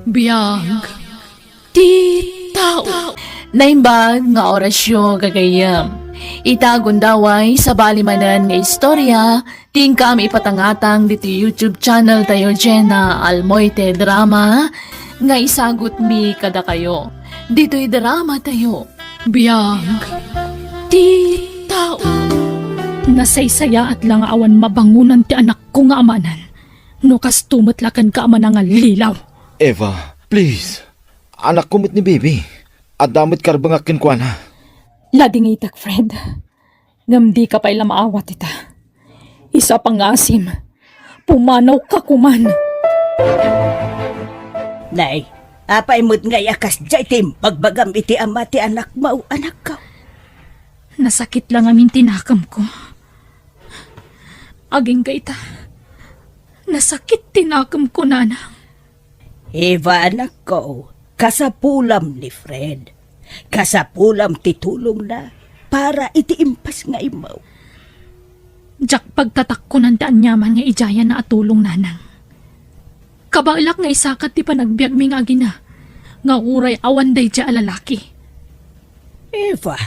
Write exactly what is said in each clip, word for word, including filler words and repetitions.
Biag ti tao. Naimbag nga orasyo, gagayyem. Ita gundaway, sabali manen nga istorya, ti inkam ipatangatang ditoy YouTube channel tayo, Jenna Almoite Drama, nga isagutmi kadakayo. Ditoy drama tayo, Biag ti tao. Nasaysayaat la nga awan mabangonan ti anakko nga amanan. No kasto met la kenka a manangallilaw. Eva, please. Anakko met ni Bibi. Adda met karbengak kenkuana. Ladingitek, Fred. Ngem dika pay la maawat ita. Isu a pangngasim, pumanawka koman. Nay, apay met ngay a kasdiay ti imbagbagam iti ama ti anakmo, anakko? Nasakit la ngamin ti nakemko. Agingga ita, nasakit ti nakemko, nanang. Eva, anakko, kasapulam ni Fred. Kasapulam ti tulongna para iti impas nga immaw. Diak pagtatakkonan ti aniaman nga idiayanna a tulong, nanang. Kabaelak nga isakat ti panagbiagmi nga agina, nga uray awan daydiay a lalaki. Eva.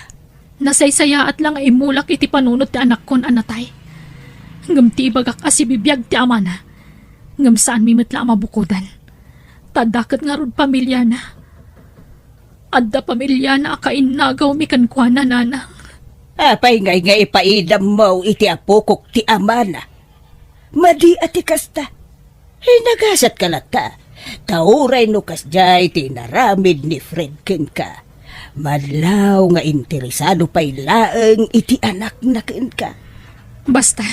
Nasaysayaat la nga immulak iti panunot ti anakkon a natay. Ngem ti ibagak a sibibiag ti amana, ngem saanmi met la a mabukodan. Ta adda ket ngarud pamiliana. Adda pamiliana a kainnagawmi kenkuana, nanang. Apay ngay nga ipaidammo iti apokok ti amana? Madi a ti kasta. Inagasatka latta, ta uray no kasdiay ti inaramid ni Fred kenka, madlaw nga interesado pay laeng iti anakna kenka. Basta,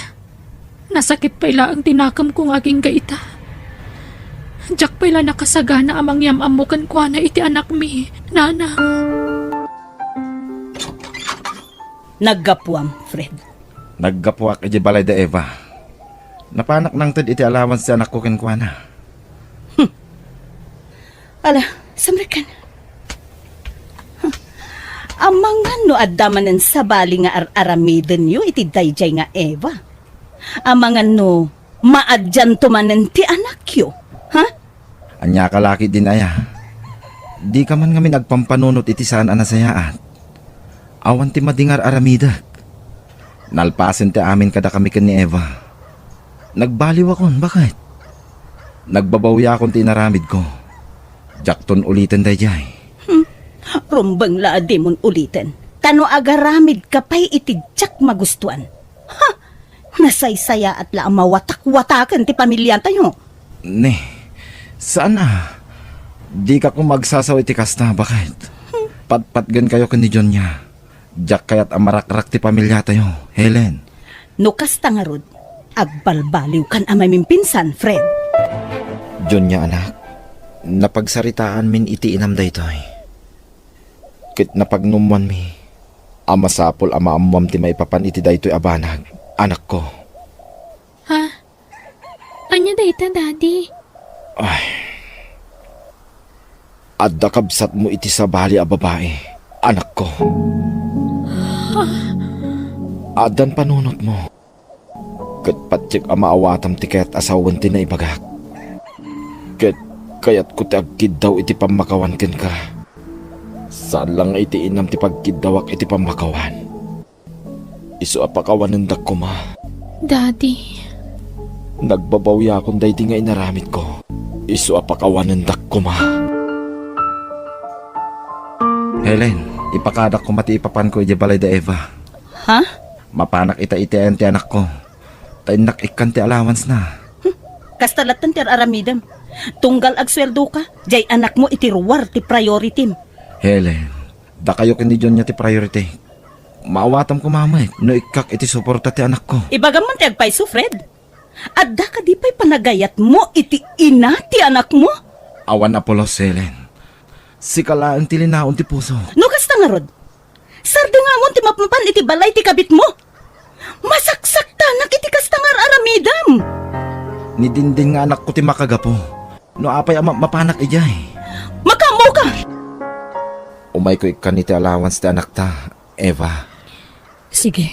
nasakit pay laeng ti nakemko nga agingga ita. Diak pay la nakasagana a mangyam-ammo kenkuana iti anakmi, nanang. Naggapuam, Fred. Naggapuak idiay balay da Eva. Napanak nangted iti allowance ti anakko kenkuana. Hmm. Ala, sumrekkan. Hmm. Amangan no adda manen sabali nga ar-aramidenyo iti daydiay nga Eva. Amangan no maadianto manen ti anakyo. Ha? Ania ka la ketdin aya? Dika man ngamin agpampanunot iti saan a nasayaat. Awan ti madi nga ar-aramidek. Nalpasen ti amin kadakami ken ni Eva. Nagbaliwakon, baket? Nagbabawiakon ti inaramidko. Diakton uliten daydiay. Hmm. Rumbeng la a dimon uliten. Ta no agaramidka pay iti diak magustuan. Ha! Nasaysayaat la a mawatakwataken ti pamiliatayo. Ne, saan a. Dika koma agsasaw iti kasta, baket? Patpatgenkayo ken ni Jonia. Diak kayat a marakrak ti pamiliatayo, Helen. No kasta ngarud, agbalbaliwkan a mamimpinsan, Fred. Jonia, anak, napagsaritaanmin iti inam daytoy. Ket napagnumoanmi a masapul a maammoam ti maipapan iti daytoy a banag, anakko. Ha? Ania dayta, Daddy? Ay. Adda kabsatmo iti sabali a babai, anakko. Addan panunotmo. Ket patiek a maawatam ti kayat a sawen ti naibagak. Ket kayatko ti agkiddaw iti pammakawan kenka. Saan la nga iti inam ti pagkiddawak iti pammakawan. Isu a pakawanendak koma. Daddy. Nagbabawiakon daydi nga inaramidko. Isu a pakawanendak koma. Helen, ipakadak koma ti ipapanko idiay balay da Eva. Ha? Mapanak ita iti ayan ti anakko. Ta innak ikkan ti allowance na. Hmm, kasta latten ti ar-aramidem. Tunggal agsueldoka, diay anakmo iti ruar ti priority-m. Helen, dakayo ken ni Jonia ti priority. Maawatam koma met no ikkak iti suporta ti anakko. Ibagam man ti agpayso, Fred. Adda kadi pay panagayatmo iti ina ti anakmo? Awan a pulos, Helen. Sika laeng ti linaon ti puso. No kasta ngarud, sardengam ti mapmapan iti balay ti kabitmo. Masaksaktanak iti kasta nga ar-aramidem. Ni Dindin nga anakko ti makagapu. No apay a mapmapanak idiay. Makaammoka! Umayko ikkan iti allowance ti anakta, Eva. Sige.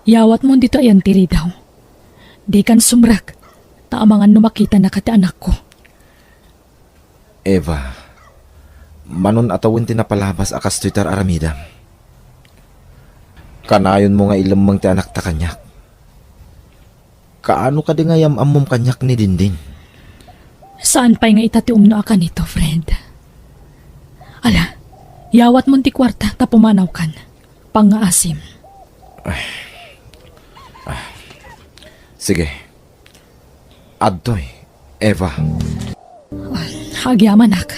Yawatmon ditoy ayan ti ridaw. Dikan sumrek, ta amangan no makitanaka ti anakko. Eva, manon a tawen ti napalabas a kastoy ti ar-aramidem. Kanayonmo nga ilemmeng ti anakta kaniak. Kaano kadi nga yam-ammom kaniak ni Dindin? Saan pay nga ita ti umno a kanito, Fred. Ala, yawatmon ti kuarta ta pumanawkan. Pangngaasim. Sige. Adtoy, Eva. Agyamanak.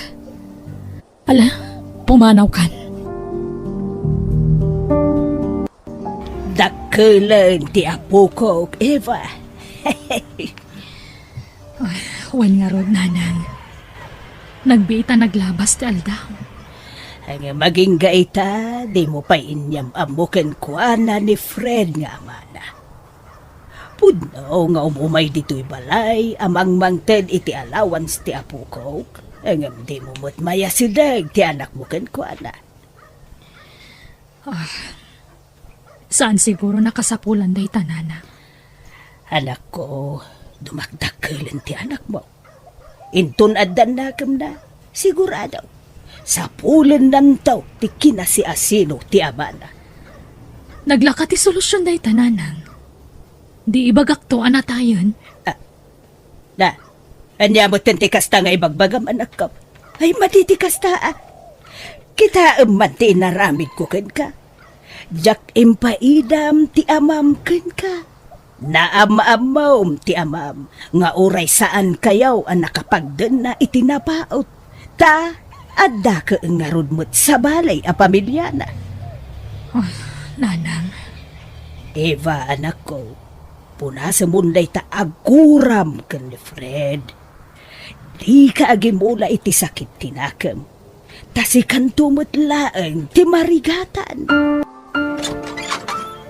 Ala, pumanawkan. Dakkelen ti apokok, Eva. Wen ngarud, nanang. Nagbiit a naglabas ti aldaw. Ngem agingga ita, dimo pay inyam-ammo kenkuana ni Fred nga amana. Pudno nga umumay ditoy balay a mangmangted iti allowance ti apokok, ngem dimo met mayasideg ti anakmo kenkuana. Ah, saan siguro nakasapulan dayta, nanang. Anakko, dumakdakkelen ti anakmo. Inton addan nakemna, sigurado, sapulennanto ti kinasiasino ti amana. Naglaka ti solusion dayta, nanang. Di ibagakto a natayen. Ah, na, ania metten ti kasta nga ibagbagam, anakko? Ay, madi ti kasta, a. Kitaem man ti inaramidko kenka. Diak impaidam ti amam kenka. Naam-ammom ti amam nga uray saankayo a nakapagdenna iti napaut, ta adda ket ngarud met sabali a pamiliana. Ah, nanang. Eva, anakko, punasemon dayta aguram ken ni Fred. Dika agimula iti sakit ti nakem. Ta sikanto met laeng ti marigatan.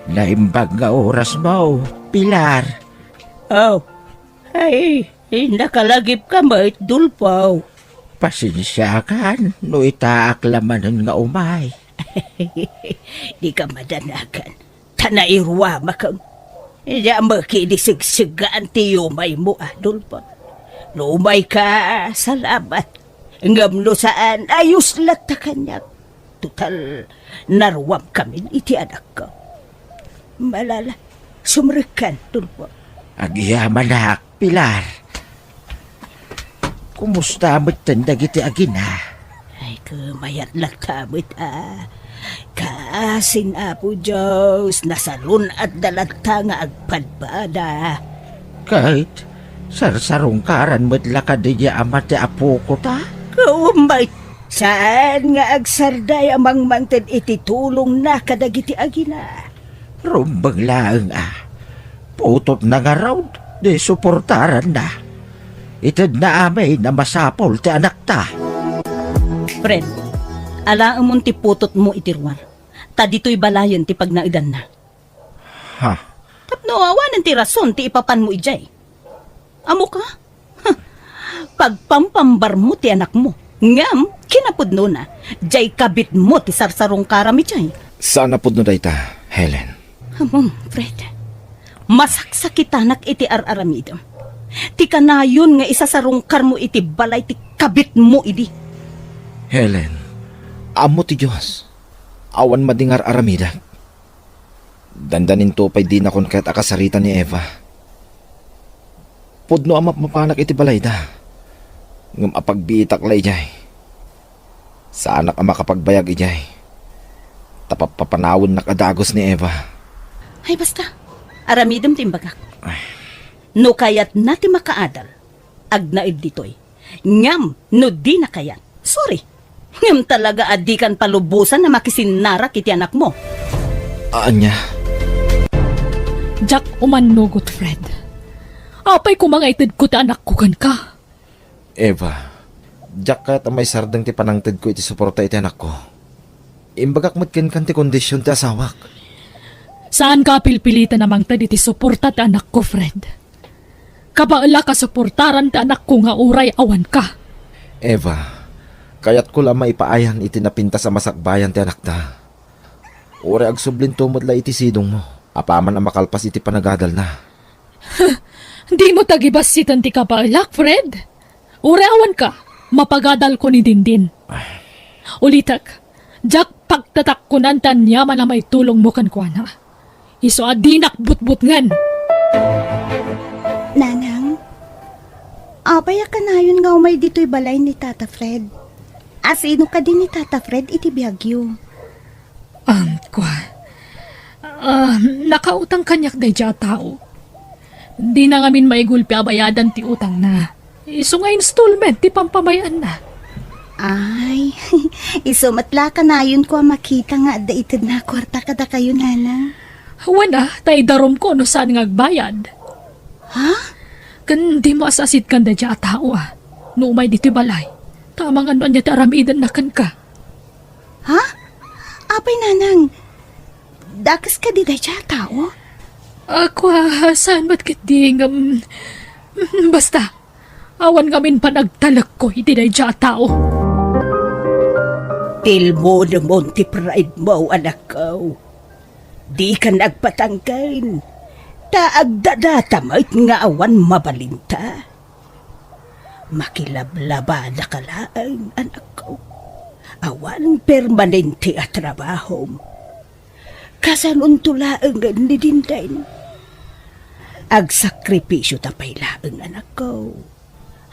Naimbag nga orasmo, Pilar. Oh, ay, nakalagipka met, Dolfo. Pasensiakan no itaak la manen nga umay. Dika madanagan. Ta nairuamakon. Diak met idi segsegaan ti yumaymo, Dolfo. No umayka, salamat. Ngem no saan, ayos latta kaniak. Total, naruamkamin iti anakko. Malala, sumrekkan, Dolfo. Agyamanak, Pilar. Kumusta metten dagiti agina? Ay, kumayat latta met, a. Kaasin Apo Dios, nasalun-atda latta nga agpadpada. Ket, sarsarungkaran met la kadi nga ama ti apoko ta? Ket umay, saan nga agsarday a mangmangted iti tulongna kadagiti agina? Rumbeng laeng a. Putotna ngarud, di suportaranna. Itedna amin a masapul ti anakta. Fred, alaemon ti putotmo iti ruar. Ta ditoy balayen ti pagnaedanna. Ha? Tapno awanen ti rason ti ipapanmo idiay. Ammoka? Huh. Pagpampambarmo ti anakmo. Ngem, kinapudnona, diay kabitmo ti sarsarungkaram idiay. Saan a pudno dayta, Helen. Ammom, Fred. Masaksakitanak iti ar-aramidem. Ti kanayon nga isasarungkarmo iti balay ti kabitmo idi. Helen, ammo ti Dios. Awan madi nga ar-aramidek. Dandaninto pay dinakon ket a kasarita ni Eva. Pudno a mapmapanak iti balayda, ngem apagbiitak la idiay. Saanak a makapagbayag idiay, ta pappapanawennak a dagus ni Eva. Ay, basta. Aramidem ti imbagak. Ay. No kayatna ti makaadal, agnaed ditoy. Ngem no dina kayat, sorry. Ngem talaga a dikan palubosan a makisinnarak iti anakmo. Ania? Diak umannugot, Fred. Apay koma nga itedko ti anakko kenka? Eva, diak kayat a maisardeng ti panangtedko iti suporta iti anakko. Imbagak met kenka ti kondision ti asawak. Saanka a pilpiliten a mangted iti suporta ti anakko, Fred. Kabaelak a suportaran ti anakko nga uray awanka. Eva, kayatko la a maipaayan iti napintas a masakbayan ti anakta. Uray agsublinto met la iti sidongmo, apaman a makalpas iti panagadalna. Dimo tagibassiten ti kabaelak, Fred. Uray awanka, mapagadalko ni Dindin. Ulitek, diak pagtatakkunan ti aniaman a maitulongmo kenkuana. Isu a dinak butbutngen. Nanang, apay a kanayon nga umay ditoy balay ni Tata Fred? Asino kadi ni Tata Fred iti biagyo? Um, kua. Ah, nakautang kaniak daydiay a tao. Dina ngamin maigulpi a bayadan ti utangna. Isu nga installment ti pampamayan-anna. Ay, isu met la a kanayonko a makita nga adda itedna a kuarta kadakayo, Nanang. Wen a, ta idarumko no saan nga agbayad. Ha? Ken dimo as-asitgan daydiay a tao a, no umay ditoy balay. Ta amangan no ania ti aramidenna kenka. Ha? Apay, Nanang, dakes kadi daydiay a tao? A, kua, saan met ketdi ngem, basta, awan ngamin panagtalekko iti daydiay a tao. Tilmonemon ti pride mo, anakko. Dikan agpatangken, ta agdadata met nga awan mabalinta. Makilablabadaka laeng, anakko. Awan permanente a trabahom. Kasanonto laengen ni Dindin. Agsakripisio ta pay laeng, anakko.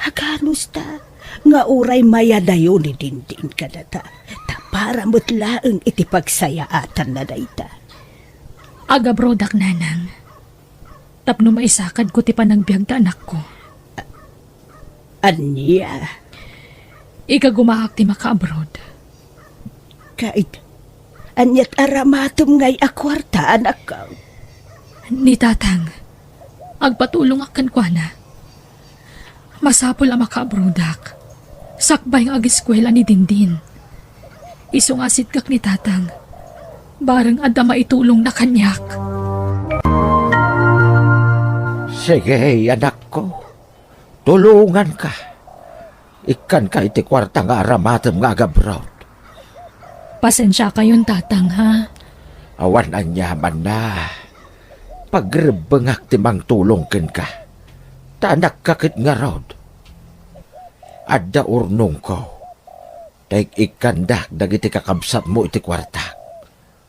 Aganusta nga uray mayadayo ni Dindin kadata, ta para met laeng iti pagsayaatanna dayta. Agabrodak, Nanang. Tapno maisakadko ti panagbiag ta anakko. Ania? Igagumaak ti makaabroad. Ket, aniat aramatem ngay a kuarta, anakko? Ni Tatang, agpatulongak kenkuana. Masapul a makaabroadak. Sakbay nga ageskuela ni Dindin. Isu nga asitgak ni Tatang. Bareng adda maitulongna kaniak. Sige, anakko. Tulonganka. Ikkanka iti kuarta nga aramatem nga agabroad. Pasensiakayon, Tatang, ha? Awan aniamanna. Pagrebbengak ti mangtulong kenka. Ta anakka ket ngarud. Adda urnongko. Ta ik-ikkandak dagiti kakabsatmo iti kuartak.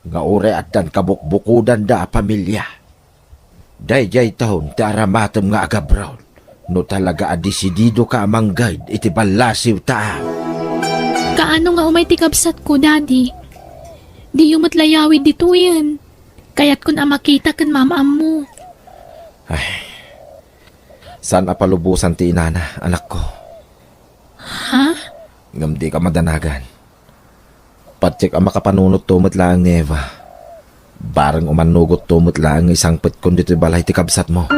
Nga uray addan kabukbukodanda a pamilia. Daydiayton ti aramatem nga agabroad no talaga a desididoka a mangged iti ballasiw ta. Kaano nga umay ti kabsatko, Daddy? Diyo met layawid ditoyen. Kayatkon a makita ken maam-ammo. Ay, saan a palubosan ti inana, anakko. Ha? Ngem dika madanagan. Patiek a makapanunotto met laeng ni Eva. Bareng umannugotto met laeng nga isangpetkon ditoy balay ti kabsatmo.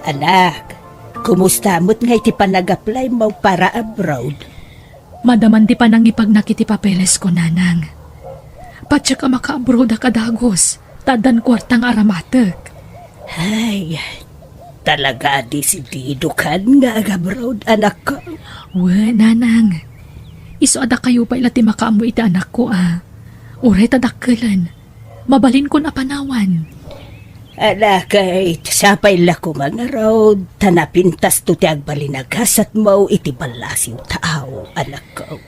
Anak, kumusta met ngay ti panag-apply mo para abroad? Madaman ti panangipagnak iti papelesko, Nanang. Patiek a makaabroadak a dagus, ta addan kuarta nga aramatek. Ay, talaga a desididokan nga agabroad, anakko? Wen, Nanang. Isu a dakayo pay la ti makaammo iti anakko a, uray ta dakkelen, mabalinkon a panawan. Ala, ket sapay la koma ngarud, ta napintasto ti agbalin a gasatmo iti ballasiw taaw, anakko.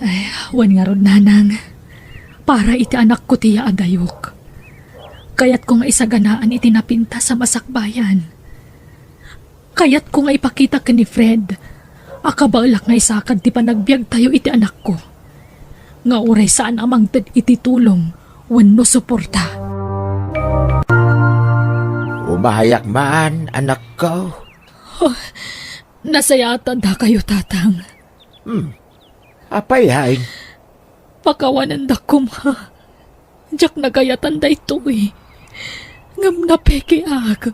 Ay, wen ngarud, Nanang. Para iti anakko ti yaadayok. Kayatko nga isaganaan iti napintas a masakbayan. Kayatko nga ipakita ken ni Fred a kabaelak nga isakad ti panagbiagtayo iti anakko, nga uray saan a mangted iti tulong wenno suporta. Umayak man, anakko. Oh, nasayaatan dakayo, Tatang. Hmm. Apay, hain? Pakawanendak koma. Diak nagayatan daytoy. Ngem napekeak.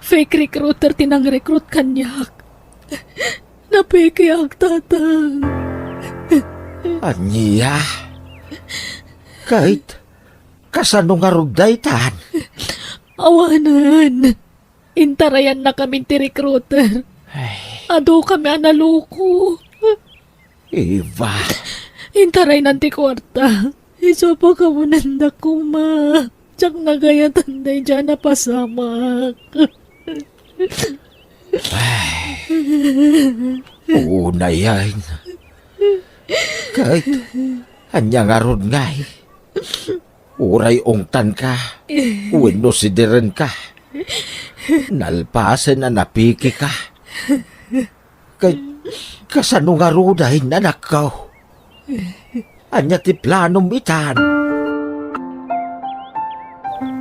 Fake recruiter ti nangrecruit kaniak. Napekeak, Tatang. Ania? Ket, kasano ngarud daytan? Awanen. Intarayannakamin ti recruiter. Ay. Adukami a naloko. Eva. Intaraynan ti kuarta. Isu a pakawanendak koma. Diak nagayatan daydiay a napasamak. Ay, unay, ay. Ket ania ngarud ngay? Uray ungtanka wenno sidirenka, nalpasen a napikika. Kay, kasano ngaruden, anakko? Ania ti planom itan?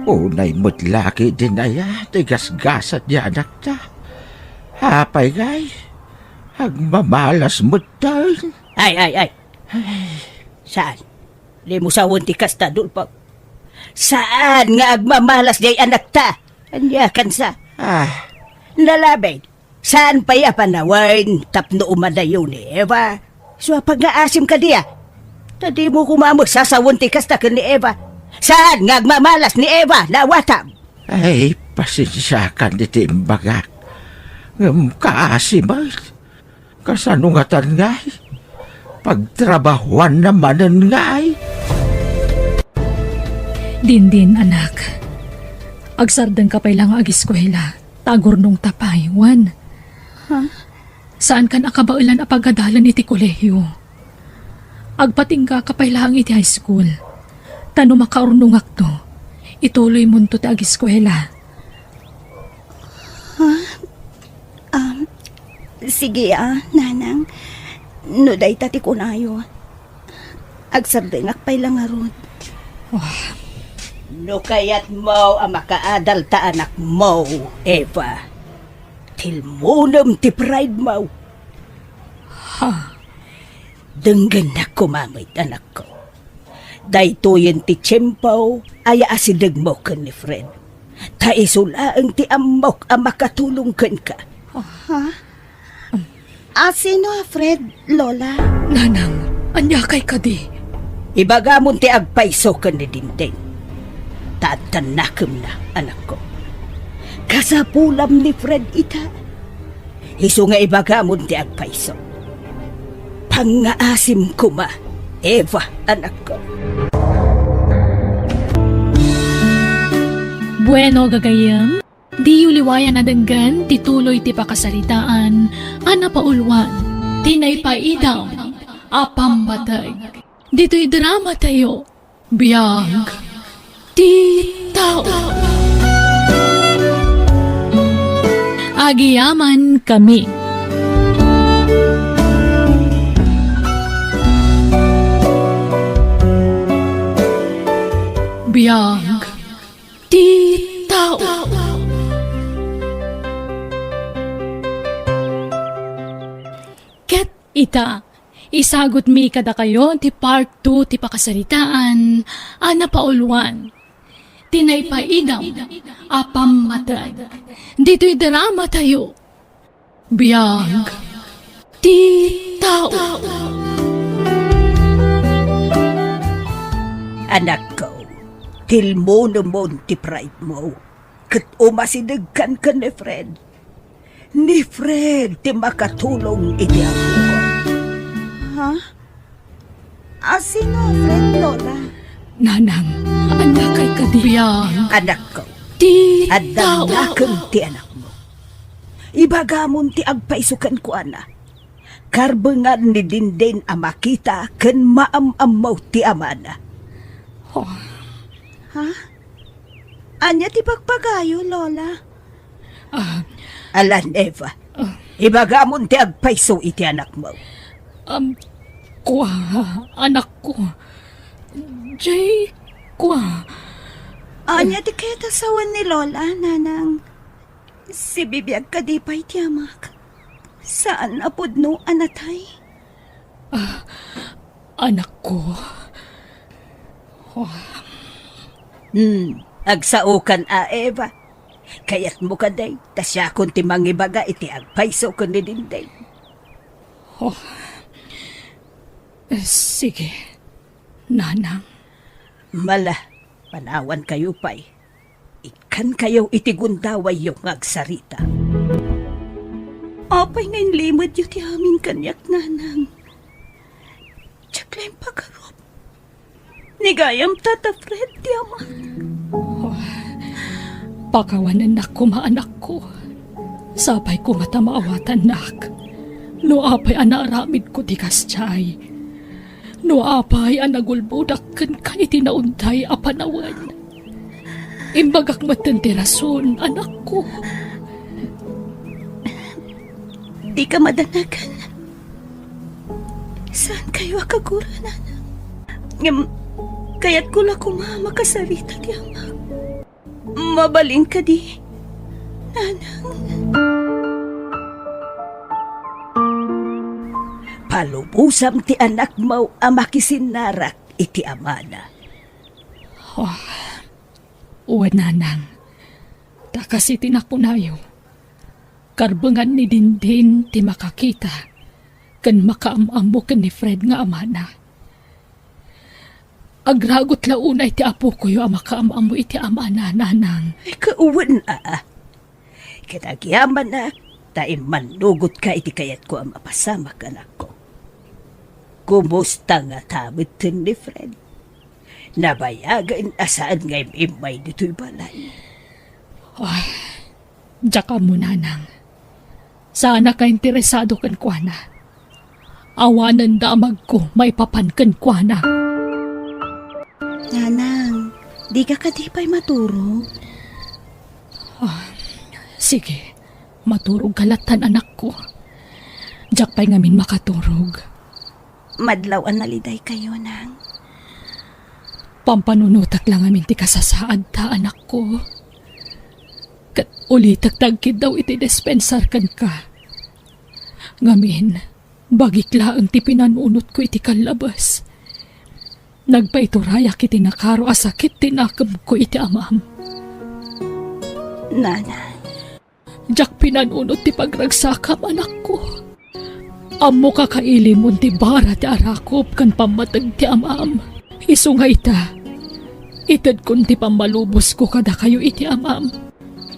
Unay met la ketdin aya ti gasgasat ti anakta. Apay ngay, agmamalas metten. Ay, ay, ay. Saan? Dimo sawen ti kasta, Dulpag. Saan nga agmamalas diay anakta? Ania kansa? Ah. Nalabit. Saan pay a panawen tapno umadayo ni Eva? Isu a pangngaasim kadi a. Ta dimo koma met sasawen ti kasta ken ni Eva. Saan nga agmamalas ni Eva, nawatam? Ay, pasensiakan iti imbagak. Ngem kaasi met. Kasano ngatan ngay? Pagtrabahuanna manen ngay? Dindin, anak. Agsardengka pay la nga agiskuela. Ta agurnongta pay, wen? Ha? Saankan a kabaelan a pagadalan iti kolehio. Agpatinggaka pay laeng iti high school. Ta no makaurnongakto, ituloymonto ti agiskuela. Ha? Um, sige, ah, nanang. No dayta ti kunayo. Agsardengak pay la ngarud. Wah. No kayatmo a makaadal ta anakmo, Eva, tilmonem ti pride mo. Ha? Denggennak koma met, anakko. Daytoyen ti tiempo a yaasidegmo ken ni Fred. Ta isu laeng ti ammok a makatulong kenka. Ha? A sino a Fred, Lola? Nanang, aniakay kadi? Ibagamon ti agpayso ken ni Dinding. Ta adda nakemna, anakko. Kasapulam ni Fred ita. Isu nga ibagamon ti agpayso. Pangngaasim koma, Eva, anakko. Bueno, gagayyem, diyo liwayan a denggen ti tuloy ti pakasaritaan a napauluan, Ti Naipaidam a Pammateg. Ditoy drama tayo, Biag ti Tao. Agyamankami. Biag ti Tao. Ket ita, isagutmi kadakayo ti part two ti pakasaritaan a napauluan, Ti Naipaidam a Pammateg. Ditoy drama tayo, Biag ti Tao. Anakko, tilmonemon ti pride mo, ket umasidegkan ken ni Fred. Ni Fred ti makatulong iti ammok. Ha? A sino a Fred, Lola? Nanang, aniakay kadi? Biag. Anakko, ti adda tao. Nakem ti anakmo. Ibagamon ti agpayso kenkuana. Karbengan ni Dindin a makita ken maam-ammo ti amana. Oh. Ha? Ania ti bagbagayo, Lola? Ah. Alan, Eva. Ah. Ibagamon ti agpayso iti anakmo. Um, kua, anakko. Jay, kua. Ania ti kayat a sawen ni Lola, Nanang? Sibibiag kadi pay ti amak? Saan a pudno a natay? Ah, anakko. Hmm, agsaokan a, Eva. Kayatmo kadi, ta siakon ti mangibaga iti agpayso ken ni Dinding. Oh. Sige, Nanang. Mala, panawankayo pay. Ikkankayo iti gundawayyo nga agsarita. Apay nga inlimedyo ti amin kaniak, Nanang? Diak la impagarup. Ni gayam Tata Fred ti ama. Oh, pakawanennak koma, anakko. Sapay koma ta maawatannak no apay a naaramidko ti kasdiay. No apay a nagulbodak kenka iti naunday a panawen. Imbagak metten ti rason, anakko. Dika madanagan. Saan kayo a kagura, nanang? Ngem, kayatko la koma a makasarita ti amak. Mabalin kadi, nanang? Palubosam ti anakmo a makisinnarak iti amana. Oh, wen, nanang. Ta kas iti nakunayo, karbengan ni Dindin ti makakita ken makaam-ammo ken ni Fred nga amana. Agragut la unay ti apokoyo a makaam-ammo iti amana, nanang. Ay, kawen a. Ket agyamanak ta immannugotka iti kayatko a mapasamak, anakko. Kumusta ngata metten ni Fred? Nabayagen a saan nga im-immay ditoy balay. Ay, diak ammo, nanang. Saanak a interesado kenkuana. Awanen damagko maipapan kenkuana. Nanang, dika kadi pay maturog? Ah, sige, maturogka lattan, anakko. Diak pay ngamin makaturog. Madlaw a nalidaykayo, nang. Pampanunotek la ngamin ti kasasaadta, anakko. Ket ulitek ti agkiddaw iti dispensar kenka. Ngamin, bagik laeng ti pinanunotko iti kallabes. Nagpaiturayak iti nakaro a sakit ti nakemko iti amam. Nanang. Diak pinanunot ti pagragsakam, anakko. Ammoka kailimon ti bara ti arakop ken pammateg ti amam. Isu nga ita, itedkon ti pammalubosko kadakayo iti amam.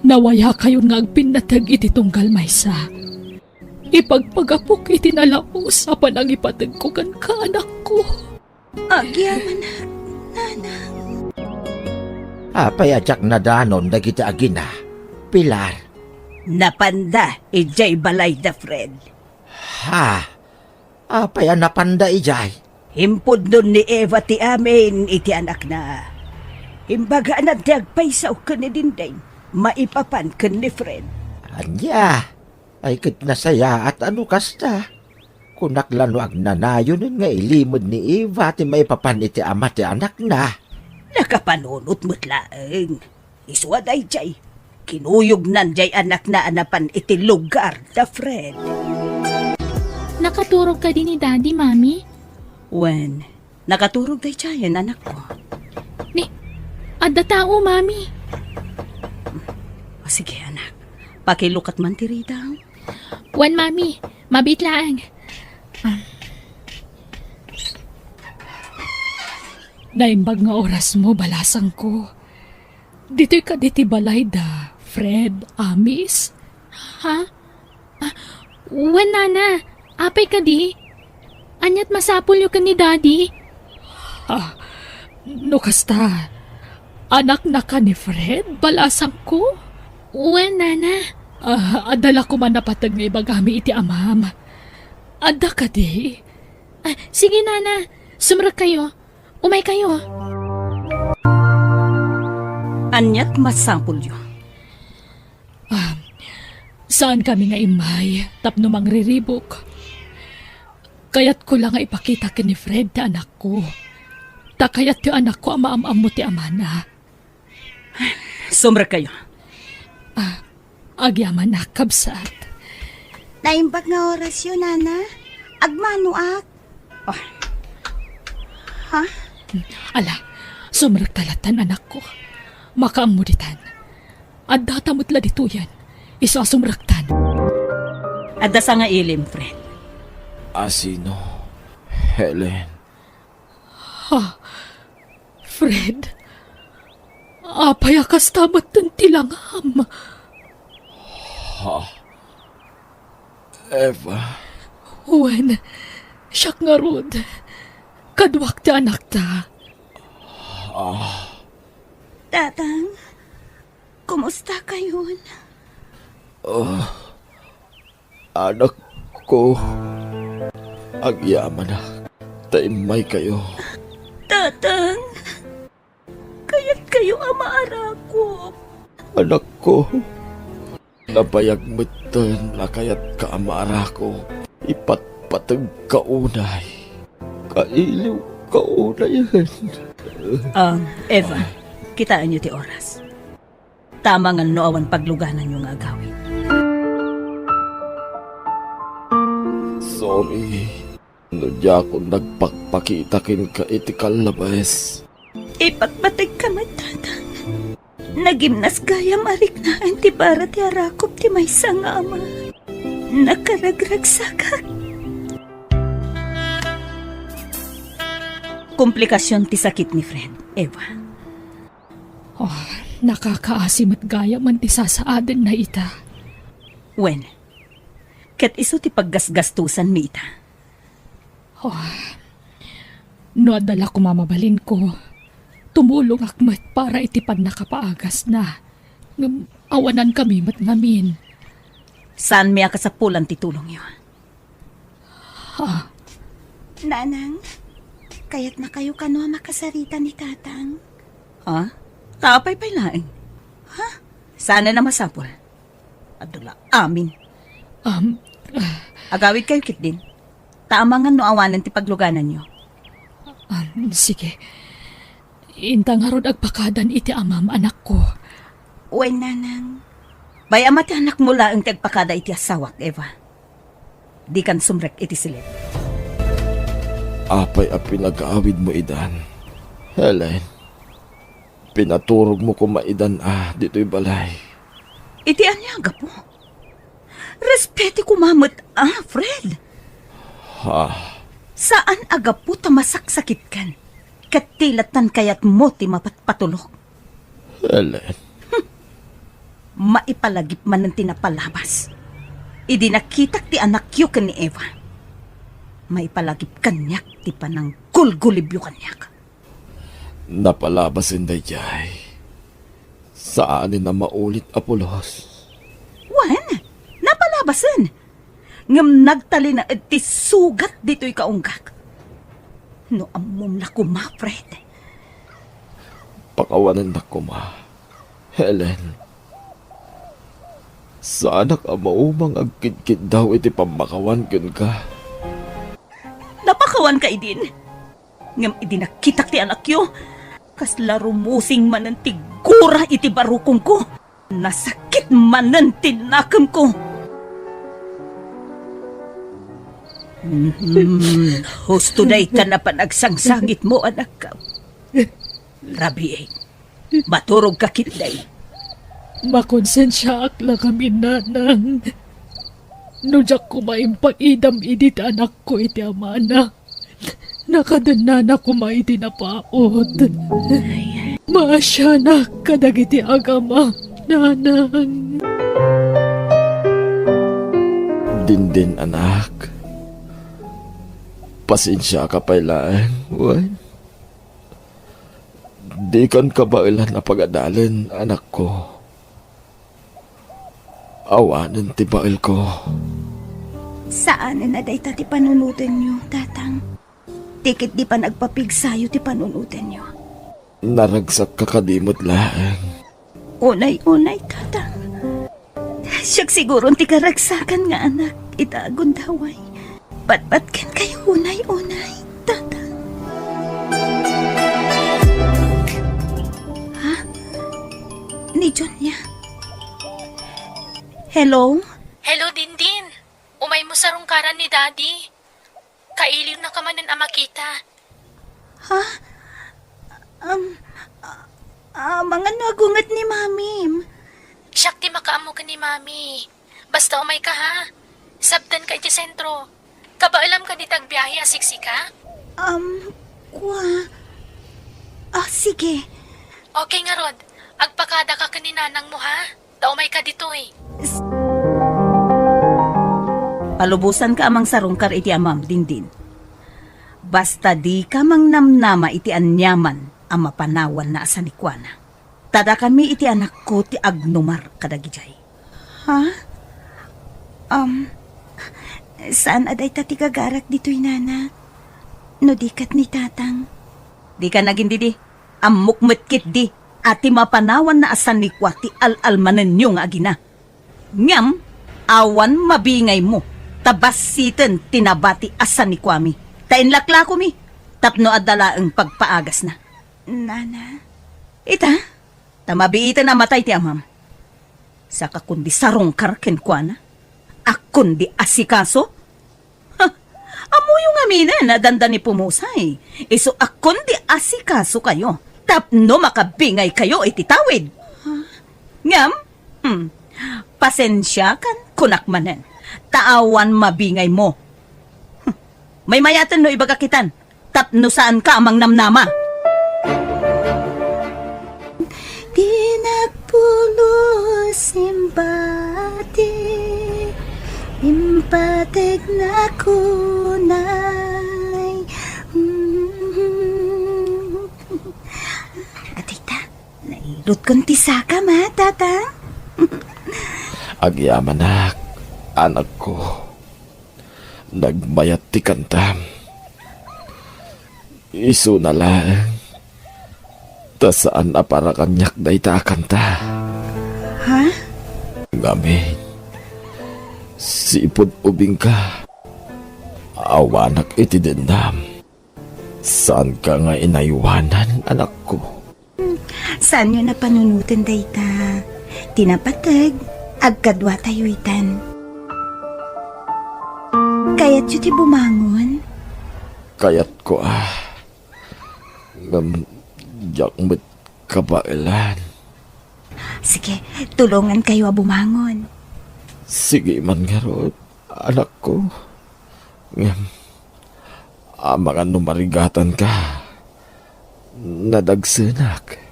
Nawayakayon nga agpinnateg iti tunggal maysa. Ipagpagapok iti nalaus a panangipategko kenka, anakko. Agyamanak, nanang. Apay a diak nadanon dagiti agina, Pilar? Napanda idiay balayda, Fred. Ha? Apay a napanda idiay? Impudnon ni Eva ti amin iti anakna. Imbaganan ti agpayso ken ni Dindin, maipapan ken ni Fred. Ania? Ay ket nasayaat a no kasta. Kunak la no agnanayonen nga ilimed ni Eva ti maipapan iti ama ti anakna. Nakapanunot met laeng. Isu a daydiay, kinuyognan diay anakna a napan iti lugar da Fred. Nakaturog kadi ni Daddy, Mami? Wen, nakaturog daydiayen, anakko. Ni, adda tao, Mami. O, sige, anak. Pakilukat man ti ridang. Wen, Mami. Mabiit laeng. Ah. Naimbag nga orasmo, balasangko. Ditoy kadi ti balay da Fred Amis? Ha? Ah, wen, nana. Apay kadi? Ania't masapulyo ken ni Daddy? Ah, no kasta, anaknaka ni Fred, balasangko? Wen, nana. Ah, adda la koma napateg nga ibagami iti amam. Adda kadi? Ah, sige, nana. Sumrekkayo. Umaykayo. Ania't masapulyo? Ah, saan kami nga immay tapno mangriribuk. Kayatko la nga ipakita ken ni Fred ti anakko. Ta kayat ti anakko a maam-ammo ti amana. Sumrekkayo. Ah, agyamanak, kabsat. Naimbag nga orasyo, nana. Agmanoak. Ah. Ha? Ala, sumrekta lattan, anakko. Makaammo ditan. Addata met la ditoyen. Isu a sumrektan. Adda sangailim, Fred. A sino? Helen. Ha? Fred? Apay a kasta metten ti langam? Ha? Eva? Wen, siak ngarud. Kaduak ti anakta. Ah. Tatang, kumusta kayon? Ah, Anakko, agyamanak ta immaykayo. Tatang, kayatkayo a maarakop. Anakko, nabayag metten a kayatka a maarakop. Ipatpategka unay. Kailiwka unayen. Ah, Eva, kitaenyo ti oras. Tama nga no awan paglugananyo nga agawid. Sorry, no diakon nagpakpakita kenka iti kallabes. Ipatpategka met, Tatang. Nagimnas gayam a riknaen ti bara ti arakop ti maysa nga ama. Nakaragragsakak. Komplikasion ti sakit ni Fred, Eva. Oh, nakakaasi met gayam ti sasaadenna ita. Wen, ket isu ti paggasgastosanmi ita. Oh, no adda la koma mabalinko, tumulongak met para iti pannakapaagasna. Ngem awanankami met ngamin. Saanmi a kasapulan ti tulongyo. Ha? Nanang, kayatnakayo kano a makasarita ni Tatang? Ha? Apay pay laeng? Ha? Saanen a masapul? Adu la amin. Um, Agawidkayo ketdin. Ta amangan no awanen ti paglugananyo. Um, sige. Inta ngarud agpakadan iti amam, anakko. Wen, Nanang. Bay-am a ti anakmo laeng ti agpakada iti asawak, Eva. Dikan sumrek iti siled. Apay a pinagaawidmo idan, Helen? Pinaturogmo koma idan a ditoy balay. Iti ania a gapu? Respeti koma met a, Fred. Ha? Saan a gapu ta masaksakitkan ket ti lattan kayatmo ti mapatpatulok. Helen. Maipalagip manen ti napalabas. Idi nakitak ti anakyo ken ni Eva, maipalagip kaniak ti pananggulgulibyo kaniak. Napalabasen daydiay. Saanen a maulit a pulos. Wen, napalabasen. Ngem nagtalinaed ti sugat ditoy kaunggak. No ammom la koma, Fred. Pakawanennak koma, Helen. Saanak a maumang agkidkiddaw iti pammakawan kenka. Napakawanka idin. Ngem idi nakitak ti anakyo, kasla rumusing manen ti gura iti barukongko. Nasakit manen ti nakemko. Mhm. Husto dayta a panagsangsangitmo, anakko. Rabii. Maturogka ketdi. Makonsensiaak la ngamin, Nanang. No diak koma impaidam idi ti anakko iti amana, nakadennana koma iti napaut. Maasianak kadagiti agamam, Nanang. Dindin, anak. Pasensiaka pay laeng, wen? Dikan kabaelan a pagadalen, anakko. Awanen ti baelko. Saanen a dayta ti panunotenyo, Tatang. Ti ketdi panagpapigsayo ti panunotenyo. Naragsakka kadi met laeng. Unay-unay, Tatang. Siak siguron ti karagsakan nga anak ita a gundaway. Patpatkenkayo unay-unay, Tatang. Ha? Ni Junia? Hello? Hello, Dindin. Umaymo sarungkaran ni Daddy. Kailiwnaka manen a makita. Ha? Um, a-, amangan no agunget ni Mamim. Siak ti makaammo ken ni Mami. Basta umayka, ha? Sabtenka iti sentro. Kabaelam kadi ti agbiahe a siksika? Um, kua. Ah, sige. Okay ngarud. Agpakadaka ken ni nanangmo, ha? Ta umayka ditoy. Palubosanka a mangsarungkar iti amam, Dindin. Basta dika mangnamnama iti aniaman a mapanawanna a sanikuana. Ta dakami iti anakko ti agnumar kadagidiay. Ha? Um, Saan a dayta ti gagarak ditoy, nana. No di ket ni tatang. Dika nagindidi. Ammok met ketdi a ti mapanawanna a sanikua ti al-almanenyo nga agina. Ngem awan mabingaymo ta bassiten ti nabati a sanikuami, ta inlaklakomi tapno adda laeng pagpaagasna. Nana. Ita, ta mabiiten a matay ti amam. Saka kundi sarungkar kenkuana? Akkon di asikaso? Ha, ammoyo ngaminen a dandani pumusay. Isu akkon di asikasokayo tapno makabingaykayo iti tawid. Ngem, hmm, pasensiakan kunak manen, ta awan mabingaymo. Hmm, maymayaten no ibagak itan, tapno saanka a mangnamnama. Di nagpulos imbati, impategna kunay. Adita, nairutkon ti sakam, a, tatang. Agyamanak, anakko. Nagmayat ti kantam. Isuna laeng, ta saan a para kaniak dayta a kanta. Ha? Ngamin, sipud ubingka, awanak iti dendam. Saanka nga inaywanan, anakko? Saanyo a panunoten dayta. Ti napateg, agkaduatayo itan. Kayatyo ti bumangon? Kayatko, a. Ngem diak met kabaelan. Sige, tulongankayo a bumangon. Sige man ngarud, anakko. Ngem, amangan no marigatanka, nadagsenak.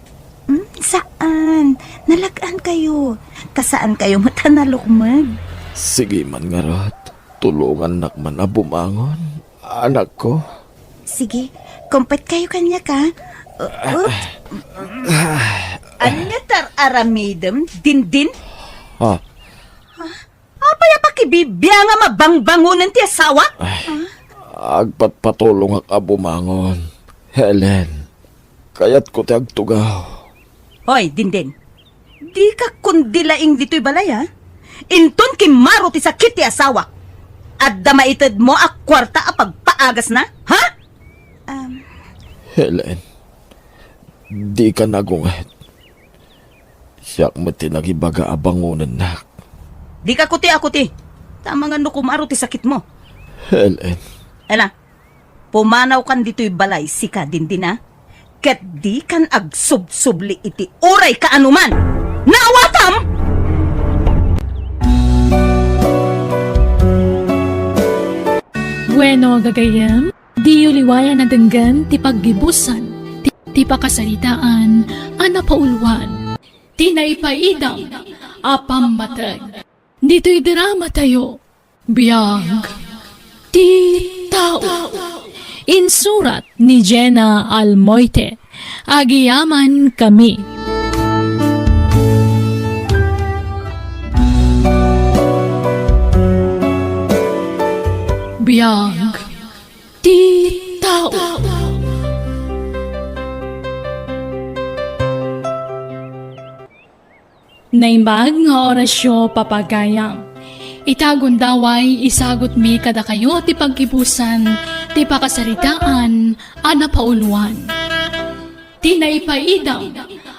Hmm, saan. Nalagan kayo. Ta saan kayo met a nalukmeg. Sige man ngarud, tulongannak man a bumangon, anakko. Sige, kumpetkayo kaniak, a. Uh, uh. Ania ti ar-aramidem, Dindin? Ha? Apay a pakibibiangam a bangbangonen ti asawak? Ay, agpatpatulongak a bumangon, Helen. Kayatko ti agtugaw. Hoy, Dindin. Dika kundi laing ditoy balay, a? Inton kimmaro ti sakit ti asawak, adda maitedmo a kuarta a pagpaagasna, ha? Um. Helen, dika nagunget. Siak met ti nagibaga a bangonennak. Dika kuti a kuti. Ta amangan no kumaro ti sakitmo. Helen. Ela, pumanawkan ditoy balay, sika, Dindin, a. Ket dikan agsubsubli iti uray kaanoman. Naawatam? Bueno, gagayyem, diyo liwayan a denggen ti paggibusan ti, ti pakasaritaan a napauluan ti naipaidam a pammateg. Ditoy dramatayo, Biag ti Tao. Insurat ni Jenna Almoite. Agyamankami. Biag ti Tao. Naimbag nga orasyo, papagayam. Ita gundaway, isagutmi kadakayo ti paggibusan ti pakasaritaan a napauluan ti naipaidam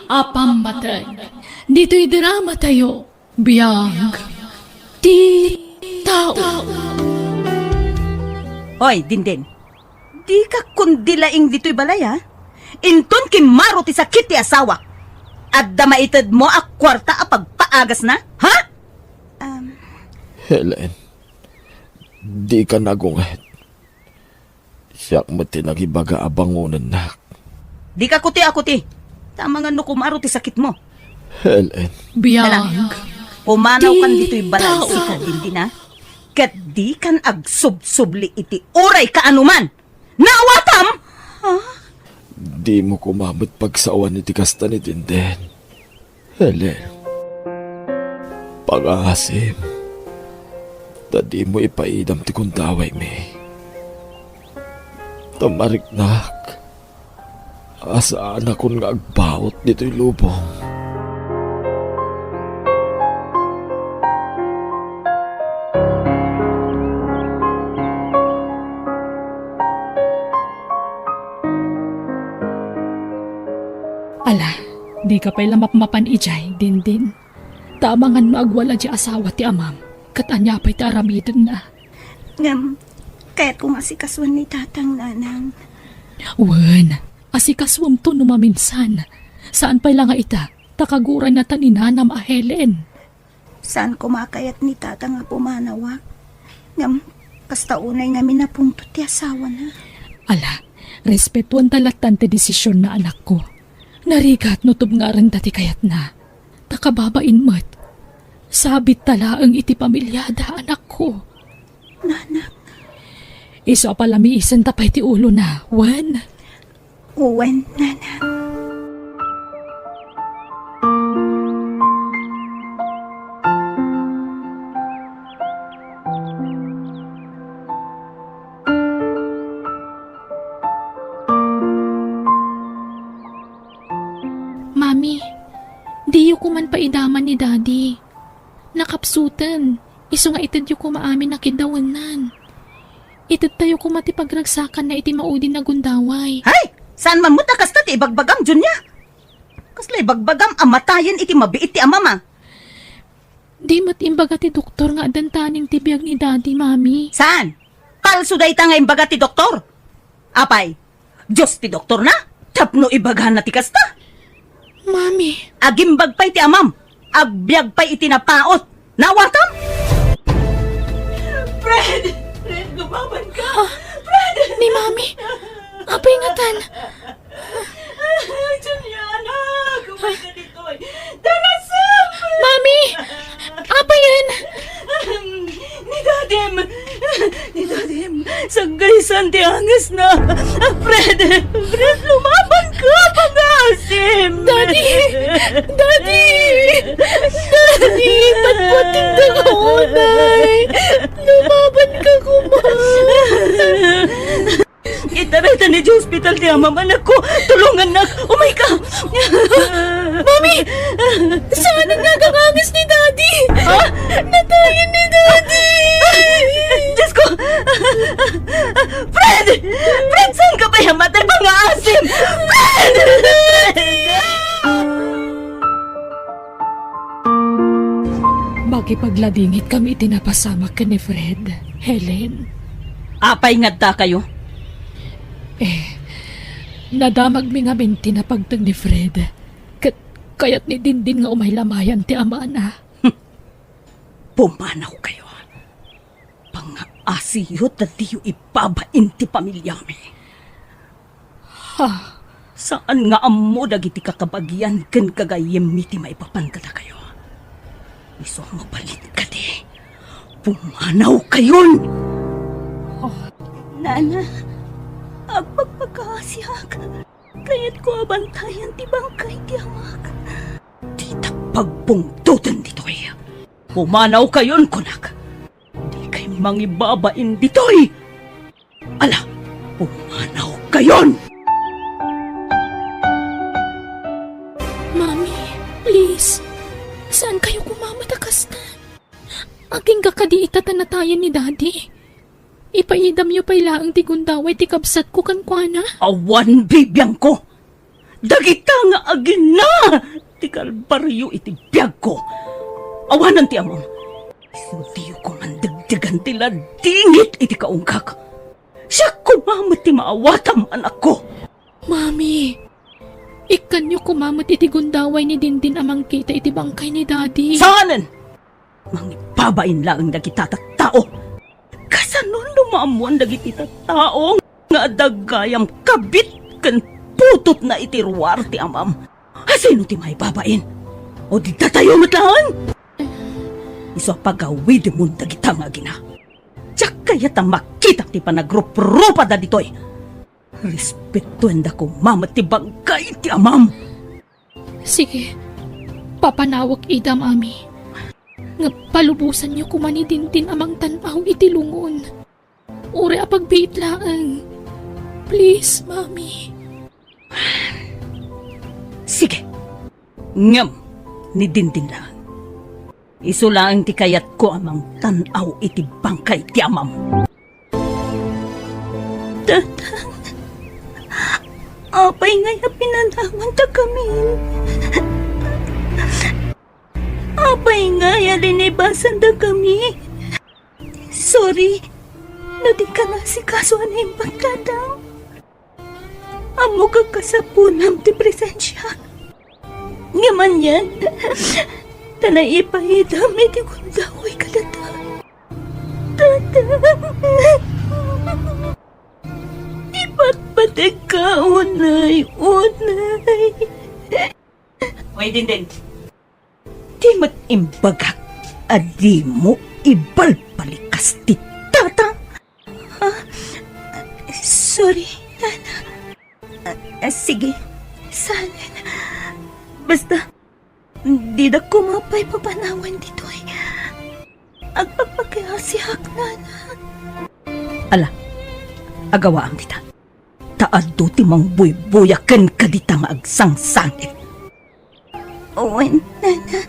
a pammateg ditoy dramatayo, Biag ti Tao. Hoy, Dindin. Dika kundi laing ditoy balay, a? Inton kimmaro ti sakit ti asawak, adda maitedmo a kuarta a pagpaagasna, ha? Um. Helen, dika nagunget. Siak met ti nagibaga a bangonennak. Dika kuti a kuti. Ta amangan no kumaro ti sakitmo. Helen. Biag. Hala, pumanawkan ditoy balay, sika, Dindin, a. Ket dikan agsubsubli iti uray kaanoman. Naawatam? Ha? Dimo koma met pagsawan iti kasta ni Dindin, Helen. Pangasim, Ta dimo ipaidam ti gundawaymi. Ta mariknak a saanakon nga agbaut ditoy lubong. Ala, dika pay la mapmapan idiay, Dindin. Ta amangan no agwala diay asawa ti amam, ket ania pay ti aramidenna? Ngem, kayatko nga asikasuan ni Tatang, Nanang. Wen, asikasuamto no maminsan. Saan pay la nga ita, ta kagurayna ta ni Nanam a Helen. Saan koma a kayat ni Tatang a pumanawak. Ngem, kasta unay ngamin a pungtot ti asawana. Ala, respetuanta lattan ti desisionna, anakko. Narigat no tubngarenta ti kayatna. Ta kababain met, sabitta laeng iti pamiliada, anakko. Nanang. Isu a palamiisenta pay ti ulona, wen? Wen, Nanang. Mami, diyo koman paidaman ni Daddy. Nakapsuten, isu nga itedyo koma amin a kiddawennan. Itedtayo koma ti pagragsakanna iti maudin a gundaway. Hay! Saan man met a kasta ti ibagbagam, Junia? Kasla ibagbagam a matayen iti mabiit ti amam a? Di met imbaga ti doktor nga addan taning ti biag ni Daddy, Mami. Saan? Palso dayta nga imbaga ti doktor? Apay, Dios ti doktorna? Tapno ibagana ti kasta? Mami. Agimbag pay ti amam. Agbiag pay iti napaut. Naawatam? Fred! Fred, lumaban ka! Ah, Fred! Ni Mami. Apay ngatan? Juliana, kumay ka ditoy. Darasem! Mami! Apay yen? Ni Dadim! Ni Dadim! Saggaysan ti angesna! Fred! Fred, lumaban ka! Pangaasim! Daddy! Daddy! Daddy! Patpatingda ka unay! Lumaban ka koma! Itarayta idiay ospital ti amam, anakko. Tulongannak. Umayka. Mami! Saan nga aganganges ni Daddy? Ha? Natayen ni Daddy! Diosko! Fred! Fred, saanka pay a matay, pangaasim? Fred! Makipagladingitkami iti napasamak ken ni Fred, Helen. Apay nga addakayo? Eh, nadamagmi ngamin ti napagteng ni Fred. Ket kayat ni Dindin nga umay la mayan ti amana. Pumanawkayo. Pangaasiyo ta diyo ibabain ti pamiliami. Ha? Saan nga ammo dagiti kakabagian ken gagayyemmi ti maipapan kadakayo. Isu a mabalin kadi, pumanawkayon! Oh. Nana, agpagpakaasiak. Kayatko a bantayan ti bangkay ti amak. Ditak pagbungtoten ditoy. Pumanawkayon, kunak! Dikay mangibabain ditoy! Ala, pumanawkayon! Mami, please, saankayo koma met a kasta? Agingga kadi ita ta natayen ni Daddy. Ipaidamyo pay laeng ti gundaway ti kabsatko kenkuana. Awan bibiangko! Dagita nga agina ti kalbario iti biagko. Awanen ti amam. Isu diyo koman degdegan ti ladingit iti kaunggak. Siak koma met ti maawatam, anakko. Mami, ikkanyo koma met iti gundaway ni Dindin a mangkita iti bangkay ni Daddy. Saanen! Mangibabain laeng dagita tattao. Kasano no maammoan dagiti tattao nga adda gayam kabit ken putotna iti ruar ti amam? Asino ti maibabain? O di datayo met laeng? Isu a pagawidemon dagita nga agina. Diak kayat a makitak ti panagruprupada ditoy. Respetuenda koma met ti bangkay ti amam. Sige, papanawek ida, Mami. Nga palubosanyo koma ni Dindin a mangtan-aw iti lungon. Uray a pagbiit laeng. Please, Mami. Sige. Ngem, ni Dindin laeng. Isu laeng ti kayatko a mangtan-aw iti bangkay ti amam. Tatang, apay ngay a pinanawan ta kami? Apay ngay a linibasan da kami? Sorry, no di ka nasikaso a naimbag, Tatang. Ammok a kasapunam ti presensiak. Ngem anian, ta naipaidam iti gundaway kadata. Tatang, ipatpategka unay, unay. Oy, Dindin. Di met imbagak a dimo ibalbalikas ti Tatang? Ah, sorry, Nana. Ah, ah, sige, saan. Basta, dida koma pay papanawan ditoy. Agpagpakiasiak, Nana. Ala, agawaam dita. Ta adu ti mangbuybuya kenka dita nga agsangsangit. Wen, Nana.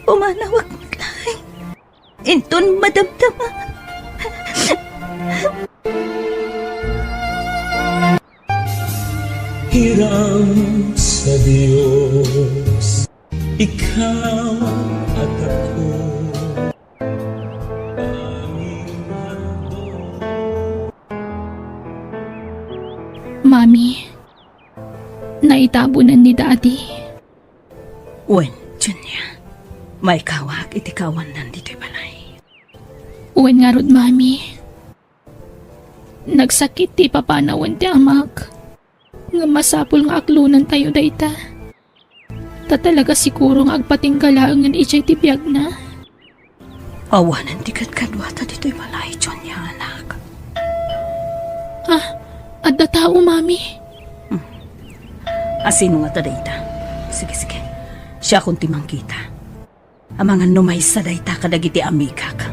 Pumanawak met laeng. Inton madamdama. Hiram sa Dios, ikaw at ako. Mami, naitabonan ni Daddy. Wen, Junia, maikawak iti kaawandan ditoy balay. Wen ngarud, Mami. Nagsakit ti ipapanawan ti amak. Ngem masapul nga aklonantayo dayta. Ta talaga siguro nga agpatingga laengen idiay ti biagna. Awanen ti kadkaduata ditoy balay, Junia, anak. Ah, adda tao, Mami. Hmm. Asino ngata dayta? Sige, sige. Siakon ti mangkita. Amangan no maysa dayta kadagiti amigak.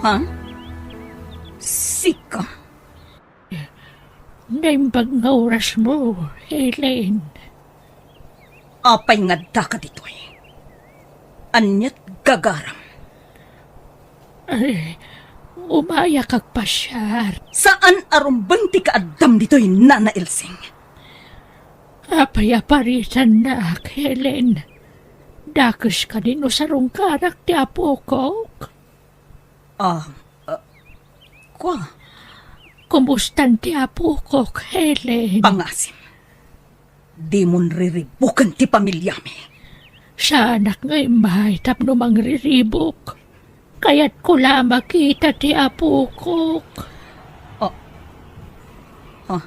Ha? Sika? Naimbag nga orasmo, Helen. Apay nga addaka ditoy? Aniat gagaram? Ay, umayak agpasiar. Saan a rumbeng ti kaaddam ditoy, Nana Elsing? Apay a paritannak, Helen? Dakes kadi no sarungkarak ti apokok? Ah, ah, kua? Kumustan ti apokok, Helen? Pangasim. Dimon riribuken ti pamiliami. Saanak nga immay tapno mangriribuk. Kayatko la a makita ti apokok. Ah. Ah.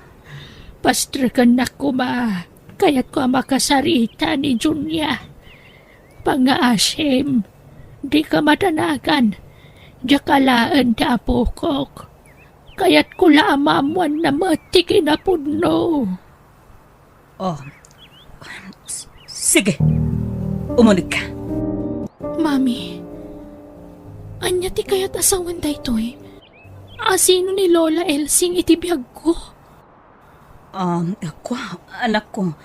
Pastrekennak koma. Kayatko a makasarita ni Junia. Pangngaasim, dika madanagan. Diak alaen ti apokok. Kayatko la a maammoanna met ti kinapudno. Oh, s-, sige. Umunegka. Mami, ania ti kayat a sawen daytoy? Asino ni Lola Elsing iti biagko? Um, kua, anakko.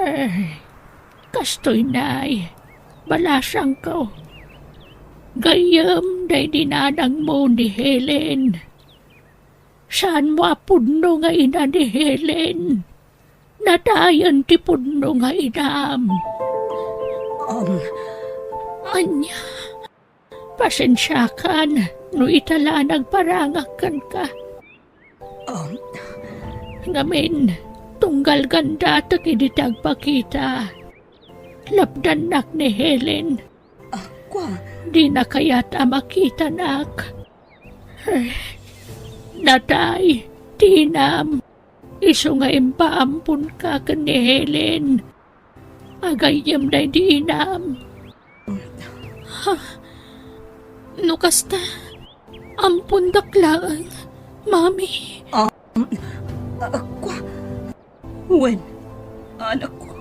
Eh, kastoy nay, balasangko. Gayyem daydi nanangmo ni Helen. Saanmo a pudno nga ina ni Helen. Nadayen ti pudno nga inam. Um, ania? Pasensiakan no ita la a nagparangak kenka. Um, ngamin, tunggal gandatek idi ti agpakita. Lapdannak ni Helen. Ah, kua? Dina kayat a makitanak. Eh, natay ti inam. Isu nga impaamponka ken ni Helen. Agayyem daydi inam. Ha? No kasta, ampondak laeng, Mami. Ah, ah, kua? Wen, anakko.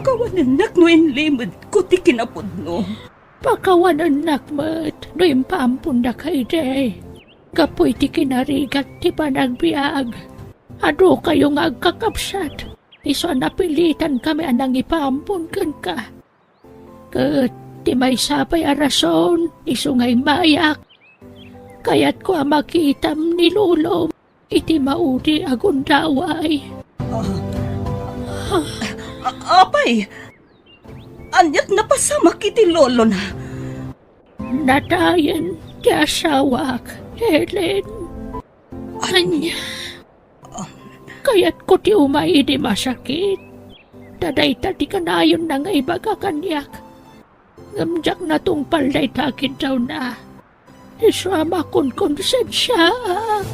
Kawanennak no inlimedko ti kinapudno. Pakawanennak met no impaampondaka idi. Gapu iti kinarigat ti panagbiag, adukayo nga agkakabsat, isu a napilitankami a nangipaampon kenka. Ket ti maysa pay a rason, isu nga immayak, kayatko a makitam ni lolom iti maudi a gundaway. Ah, a-, apay, ania't napasamak iti lolona? Nadayen ti asawak, Helen. Ania? Kayatko ti umay idi masakit. Ta dayta ti kanayonna nga ibaga kaniak. Ngem diak natungpal dayta a kiddawna. Isu a makonkonsensiaak.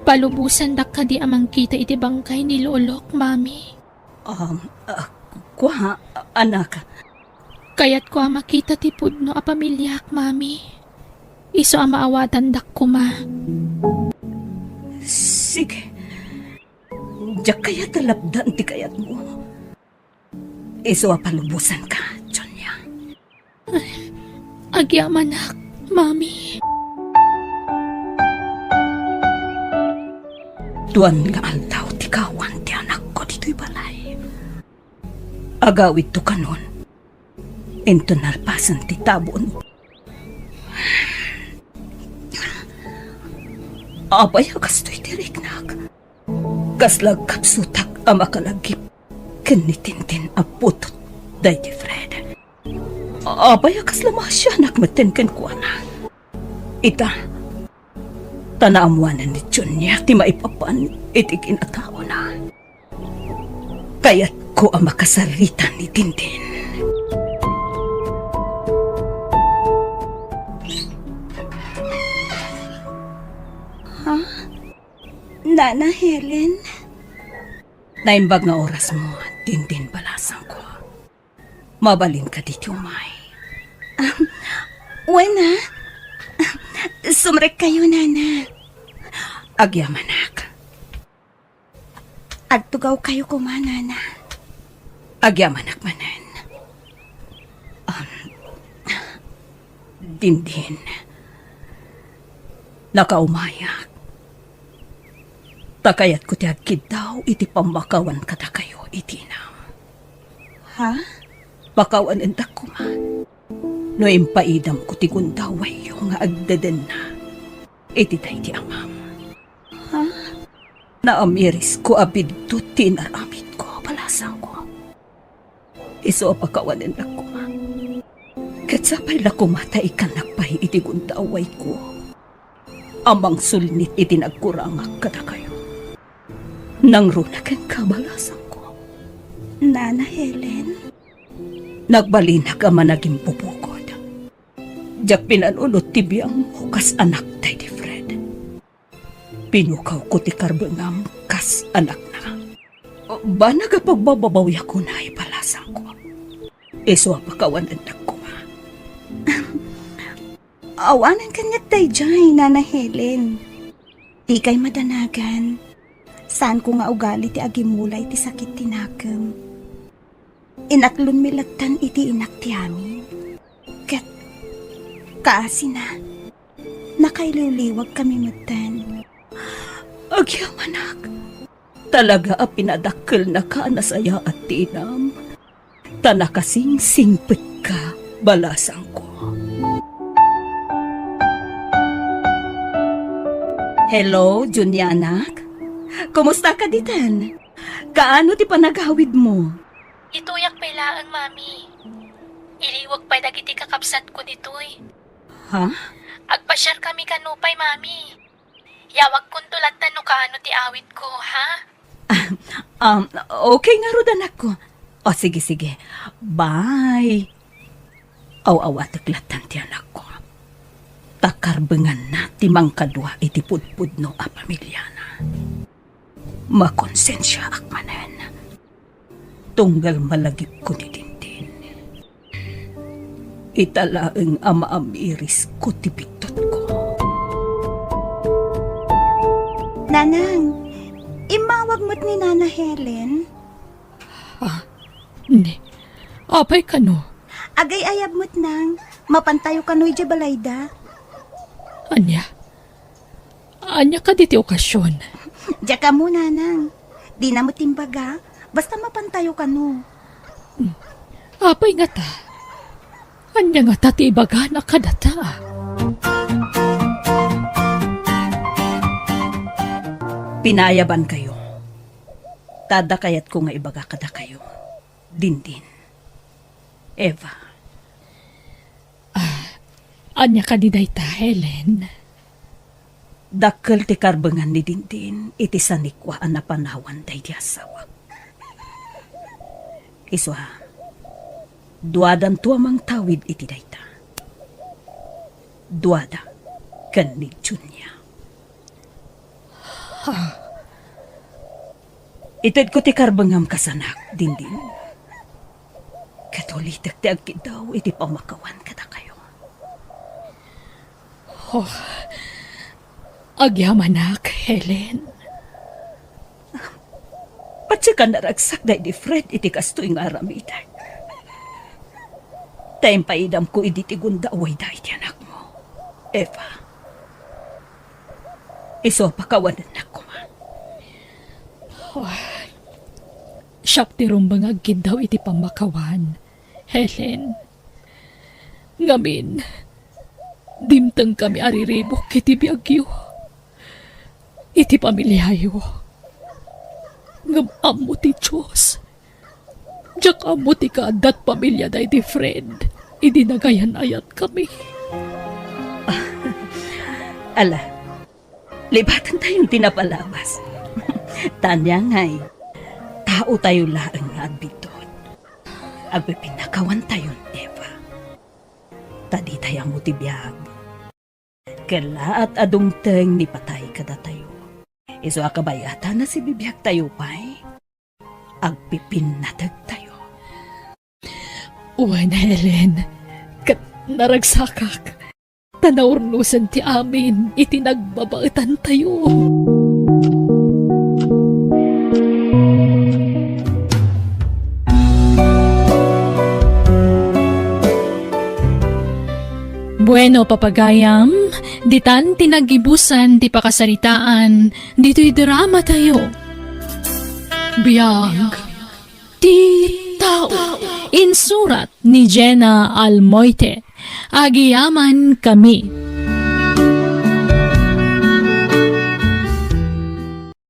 Palubosandak kadi a mangkita iti bangkay ni lolok, Mami. Um, ah, kua, anak. Kayatko a makita ti pudno a pamiliak, Mami. Isu a maawatandak koma. Sige. Diak kayat a lapdan ti kayatmo. Isu a palubosanka, Junia. Agyamanak, Mami. Duan nga aldaw ti kawan ti anakko ditoy balay. Agawidto kanon. Inton nalpasen ti tabon. Apay a kastoy ti riknak? Kasla agkapsutak a makalagip ken ni Tintin a putot daydi Fred. Apay a kasla maasianak metten kenkuana? Ita, ta naammoanen ni Junia ti maipapan iti kinataona. Kayatko a makasarita ni Tintin. Ha? Nana Helen? Naimbag nga orasmo, Tintin, balasangko. Mabalin kadi ti umay? Um, wen a. Sumrekkayo, Nana. Agyamanak. Agtugawkayo koma, Nana. Agyamanak manen. Um, Dindin. Nakaumayak. Ta kayatko ti agkiddaw iti pammakawan kadakayo iti inam. Ha? Pakawanendak koma no impaidamko ti gundawayyo nga agdedenna iti daydi amam. Ha? Naamirsko a biddut ti inaramidko, balasangko. Isu a pakawanennak koma. Ket sapay la koma ta ikkannak pay iti gundawayko a mangsulnit iti nagkurangak kadakayo. Nangruna kenka, balasangko. Nana Helen? Nagbalinak a managimbubukod. Diak pinanunot ti biangmo kas anak daydi Fred. Pinukawko ti karbengam kas anakna. Banag a pagbababawiak unay, balasangko. Isu a pakawanennak koma. Awanen kaniak daydiay, Nana Helen. Dikay madanagan. Saanko nga ugali ti agimula iti sakit ti nakem. Inaklonmi lattan iti inak ti amin. Ket kaasina, nakailiwliwagkami metten. Agyamanak, talaga a pinadakkelnaka a nasayaat ti inam, ta nakasingsingpetka, balasangko. Hello, Junianak. Kumusta ka ditan? Kaano ti panagawidmo? Ituyak pay laeng, Mami. Iliwek pay dagiti kakabsatko ditoy. Ha? Agpasiarkami kano pay, Mami. Yawagkonto latta no kaano ti awitko, ha? Ah, um, okay ngarud, anakko. O, sige, sige. Bye. Aw-awatek lattan ti anakko. Ta karbenganna ti mangkadua iti pudpudno a pamiliana. Makonsensiaak manen. Tunggal malagipko ti Tintin. Ita laeng a maamirisko ti biddutko. Nanang, Immawag met ni Nana Helen. Ah, ni. Apay kano? Agay-ayab met nang. Mapantayo kano idiay balayda. Ania? Ania kadi ti okasion? Diak ammo, Nanang. Dina met imbaga. Basta mapantayo kano. Apay ngata? Ania ngata ti ibagana kadata? Pinayabankayo. Ta adda kayatko nga ibaga kadakayo. Dindin. Eva. Ah, ania kadi dayta, Helen? Dakkel ti karbengan ni Dindin iti sanikua a napanawan daydi asawak. Isu a, duadanto a mangtawid iti dayta. Duada ken ni Junia. Itedko ti karbengam kas anak, Dindin. Ket ulitek ti agkiddaw iti pammakawan kadakayo. Oh, agyamanak, Helen. Patsekan naragsak daydi Fred iti kastoy nga aramidek. Ta impaidamko idi ti gundawayda iti anakmo, Eva. Isu a pakawanennak koma. Oh, siak ti rumbeng agkiddaw iti pammakawan, Helen. Ngamin, dimtengkami a riribuk iti biagyo, iti pamiliayo. Ngem ammo ti Dios. Diak ammo ti kaaddat pamilia daydi Fred idi nagayan-ayatkami. Ala, libatentayon ti napalabas. Ta ania ngay, taotayo laeng nga agbiddut. Agpipinnakawantayon, Eva. Ta ditay ammo ti biag. Kellaat a dumteng ni patay kadatayo. Isu a kabayatan a sibibiagtayo pay, agpipinnategtayo. Wen, Helen, ket naragsakak, ta naurnosen ti amin iti nagbabaetantayo. Bueno, papagayam, ditan ti naggibusan ti pakasaritaan ditoy drama tayo. Biag ti tao. Insurat ni Jenna Almoite. Agyamankami.